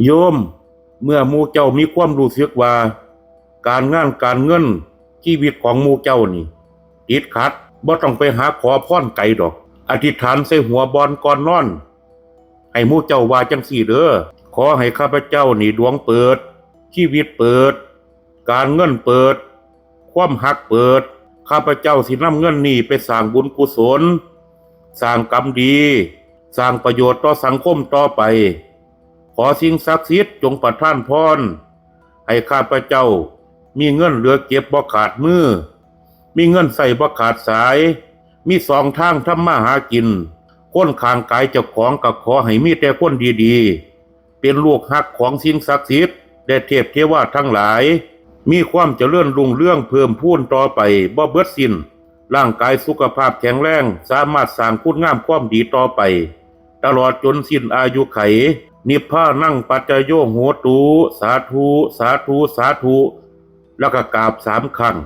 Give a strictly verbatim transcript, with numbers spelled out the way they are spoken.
โยม เมื่อหมู่เจ้ามีความรู้สึกว่า การงานการเงิน ชีวิตของหมู่เจ้านี่ ติดขัด บ่ต้องไปหาขอพรไกลดอก อธิษฐานใส่หัวบ่อนก่อนนอน ให้หมู่เจ้าว่าจั่งซี้เด้อ ขอให้ข้าพเจ้านี่ดวงเปิด ชีวิตเปิด การเงินเปิด ความฮักเปิด ข้าพเจ้าสินำเงินนี้ไปสร้างบุญกุศล สร้างกรรมดี สร้างประโยชน์ต่อสังคมต่อไป ขอสิ่งศักดิ์สิทธิ์จงประทานพร ให้ข้าพเจ้ามีเงินเหลือเก็บบ่ขาดมือ มีเงินใช้บ่ขาดสาย มีสองทางทำมาหากิน คนข้างกายเจ้าของก็ขอให้มีแต่คนดีๆ เป็นลูกฮักของสิ่งศักดิ์สิทธิ์และเทพเทวาทั้งหลาย มีความเจริญรุ่งเรืองเพิ่มพูนต่อไปบ่เบิดสิ้น ร่างกายสุขภาพแข็งแรง สามารถสร้างคุณงามความดีต่อไป ตลอดจนสิ้นอายุไข นิพพานังปัจจโยโหตุ สาธุ สาธุ สาธุ แล้วก็กราบสามครั้ง